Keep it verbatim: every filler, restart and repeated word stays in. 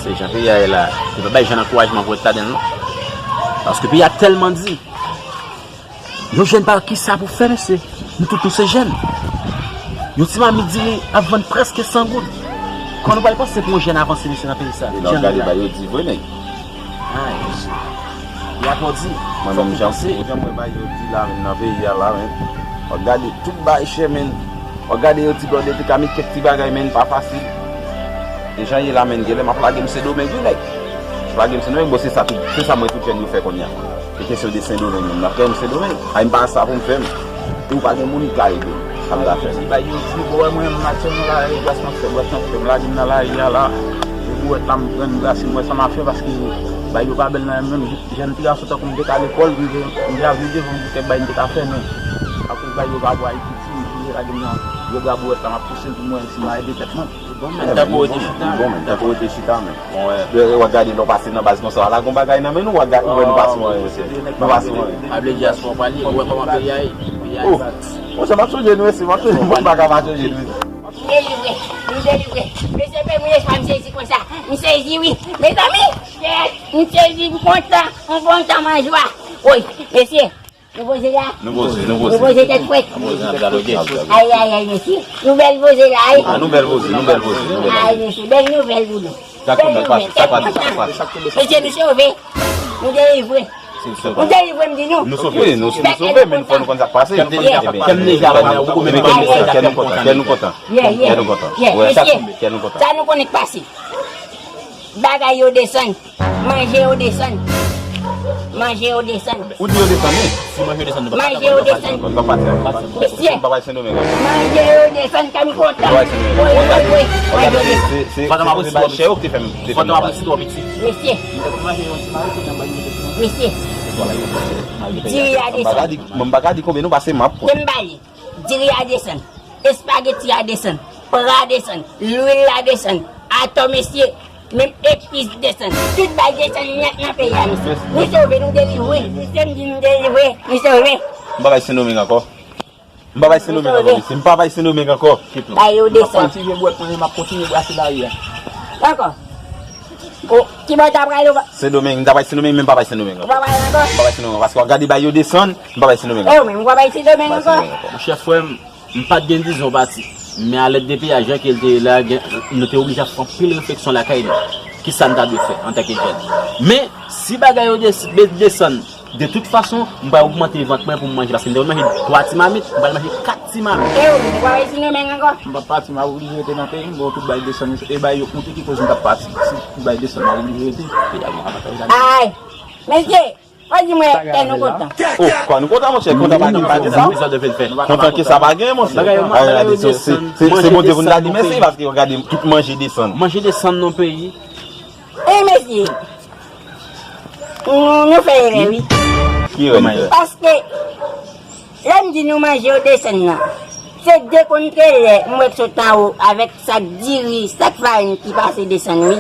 Se jan peyi a ye la, yo pa bay jèn ankourajman pou ret ladan l non. Paske peyi a tèlman di. Yon jèn pa kisa pou fè, mesye. Nou tout nou se jèn. Yon ti mamit diri ap vann prèske san goud. Kòman nou pral panse pou yon jèn avanse, mesye, nan peyi sa? Jan nou ye la. Yo di vre, nèg. Ay, mesye. Y ap di. Mwen menm, jan mwen wè bagay yo di la menm nan peyi a la menm. W ap gade tout bagay chè menm. W ap gade yo ti blòdè te ka met kèk ti bagay menm pa fasil. E jan ye la menm, genlè m ap lage m Sendomeng wi nèg. M ap lage m Sendomeng, bon se sa tout, se sa mwen tout jèn yo fè kounye a. E kesyon de Sendomeng menm, m ap fè m Sendomeng. Ay m pa sa pou m fè m. Ou pa gen moun ki ka ede m. Sa m ta fè. Di bay yo di, bon, wè mwen menm aktyèlman la, e gras m ap fè, gras m ap fè, m lage m nan lari a la. E bouwèt la m pran, m brase, m wè sa m ap fè paske bay yo pa bèl nan men m. Jèn ti gason tankou m te ka lekòl, m te, m te ap viv devan boutik bay m te ka fè men. Akoz bay yo pa bwa epiti, m oblije lage m nan gwo bra bouwèt la, m ap pouse l pou m wè si m a ede tèt mwen. Bon, men, tankou w rete chita. Bon, men, tankou w rete chita, men. Bon, wè. W ap gade lè w pase nan baz konsa, la gon bagay nan men nou, w ap gade, ou wè nou pa sou anyen, mesye. Nou pa sou anyen. A vle di aspò pale, ou wè kòman peyi a ye. Peyi a ye. Monchè, m ap sonje nou, mesye, m ap sonje nou, m pa ka pa sonje nou. M delivre, m delivre. Mesye, fè m yon espwa, m sezi konsa. M sezi, wi. Mezanmi, m sezi, m kontan, m kontan, m an jwa. Woy, mesye, nou poze la. Nou poze, nou poze. Nou poze tèt frèt. Nou poze, n ap dyaloge. Ay, ay, ay, mesye. Nou bèl poze la, wi. A, nou bèl poze, nou bèl poze, nou bèl poze. Ay, mesye, bèl nouvèl pou nou. Sa k pase, sa k pase, sa k pase? Mesye, nou sove. Nou delivre. Nou delivre, m di nou. Nou sove, nou, nou sove, men nou fò nou konn sa k pase. Kè m deja, kè m deja, kè m kontan, kè m kontan, kè nou kontan. Kè nou kontan. Mesye, kè nou kontan. Sa nou konnen k pase. Bagay yo desann. Manje yo desann. Manje yo desann. Ou di yo desann, wi. Si manje yo desann, nou pa pati. Manje yo desann. Nou pa pati. Mesye. Nou pa pati Sendomeng. Manje yo desann, kè m kontan. Woy, woy, woy. Manje yo desann. Se, se, se bagay chè yo ki te fè m, te fè m. Mesye. Mesye. Diri a desann. M pa ka di, m pa ka di konbyen non, pase m ap pran. Kè m bale. Diri a desann. Espageti a desann, pra desann, lwil la desann, atò mesye, menm epis desann, tout bagay desann nèt nan peyi a mesye. Nou sove, nou delivre, mesye m di nou delivre, nou sove. M pa bay Sendomeng ankò. M pa bay Sendomeng ankò mesye, m pa bay Sendomeng ankò. Bay yo desann. M ap kontinye bwèt mwen, m ap kontinye brase lari a. Ankò. O, kibò w ta prale ankò? Sendomeng, m ta bay Sendomeng, men m pa bay Sendomeng ankò. Ou pa prale ankò? M pa bay Sendomeng ankò, paske w ap gade bay yo desann, m pa bay Sendomeng ankò. E ou menm, ou pa bay Sendomeng ankò? Monchè frè m, M pa t gen dizon pati, men alèd de peyi a jan ke l te ye la, gen, nou te oblije ap fè anpil refleksyon lakay nou. Kisa n ta dwe fè antanke jèn? Men, si bagay yo des-, be-, desann, de tout fason, m pral ogmante vant mwen pou m manje, paske m te konn manje twa ti mamit, m pral manje kat ti mamit. E ou menm, ou pa bay Sendomeng ankò? M p ap pati, m ap oblije rete nan peyi m, bon, tout bagay desann, e bagay yo koute ki koz m t ap pati, si tout bagay desann, m ap oblije rete. Ay, mesye! Fò di mwen, kè nou kontan. O, kè nou kontan, monchè, kontan pa gen, pa gen sa. Kontan ke sa pa gen, monchè. Bagay yo, bagay yo desann. Se, se Bondye pou n ta di mèsi, paske w gade tout manje desann. Manje desann nan peyi. E, mesye, nou, nou fè erè, wi. Ki erè nou fè? Paske, lè m di nou manje yo desann nan, se de kontre lè m wè k sot anwo avèk sak diri, sak farin ki pase desann, wi.